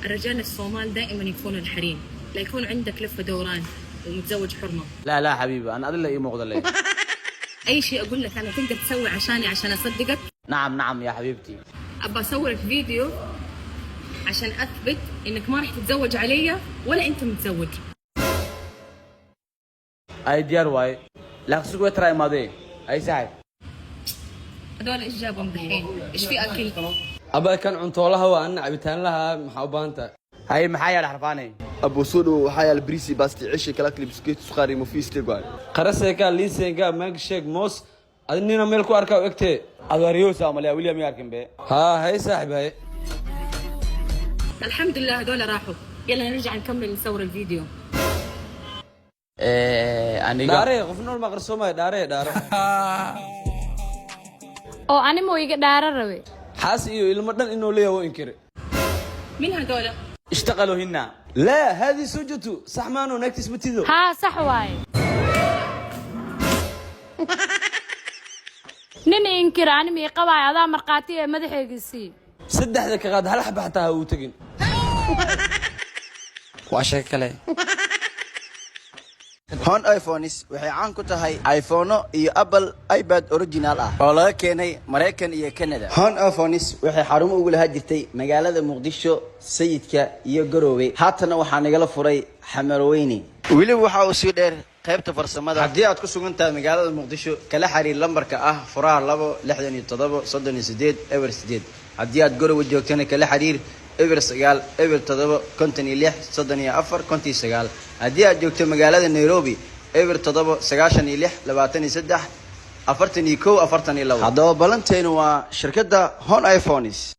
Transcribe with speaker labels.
Speaker 1: الرجال الصومال دائما يكونوا الحريم، لا يكون عندك لفه دوران ومتزوج حرمه.
Speaker 2: لا لا حبيبي، انا adila ii muuqda le.
Speaker 1: اي شيء اقول لك انا تقدر تسوي عشاني، عشان اصدقك؟
Speaker 2: نعم نعم يا حبيبتي.
Speaker 1: ابى اصورك فيديو عشان اثبت انك ما راح تتزوج علي ولا انت متزوج.
Speaker 2: Ay, diyaar waaye, laakiin sugu try imaadee ay saaxib.
Speaker 1: هذول ايش جابهم دحين؟ ايش في اكل؟
Speaker 3: Abaa, kan cuntoolaha waa, anna cabitaanlaha. Maxaa u baahan tahay?
Speaker 2: Hay, maxaa yaala, xarfaanay?
Speaker 4: Abuu, soo dhowo. Waxaa yaala bariisi, baasti, cishi kala kali, biskuit, suqaari, mufiisteeg waay.
Speaker 3: Qaraseeka, liinsenka, milkshake, moos. Adi nina meel ku arkaa u egtee.
Speaker 2: Adwaariyowsa malaya william ya arkin be.
Speaker 3: Haa, hay saaxib, haye.
Speaker 1: الحمد لله هذول راحوا، يلا نرجع نكمل نصور الفيديو.
Speaker 2: Aniga
Speaker 3: Dhaare, qof nool ma qarsoomaya. Dhaare, dhaare.
Speaker 5: Oo animo iga dhaara rabe.
Speaker 3: Xaas iyo ilmo dhan inuu leeyahay wuu inkire.
Speaker 1: مين هذول؟
Speaker 2: اشتغلوا هنا.
Speaker 3: لا، هذه زوجته، sax maano naagtiis ma tido?
Speaker 5: Haa, sax waaye. Nin inkira anima ii qabaay, adaa markhaati ee madaxeegiisii.
Speaker 3: Saddexda ka qaad, hal xaba xataa ha uu tegin.
Speaker 6: Waa sheeko kale.
Speaker 7: Hon iPhones waxay caan ku tahay iPhone iyo Apple iPad original ah oo laga keenay Mareykan iyo Canada. Hon iPhones waxay xarumo ugu lahaa jirtay magaalada Muqdisho, Sayidka iyo Garowe. Haatana waxaa nagala furay Xamarweyne. Weliba waxa uu sii dheer qaybta farsamada. Haddii aad ku sugan tahay magaalada Muqdisho, kala xiriir lambarka ah 02 67 38 08. Haddii aad Garowe joogtana, kala xiriir 0907 56 34 59. Haddii aad joogto magaalada Nairobi, 0796 23 41 42. Haddaba ballanteenu waa shirkadda Hon iPhones.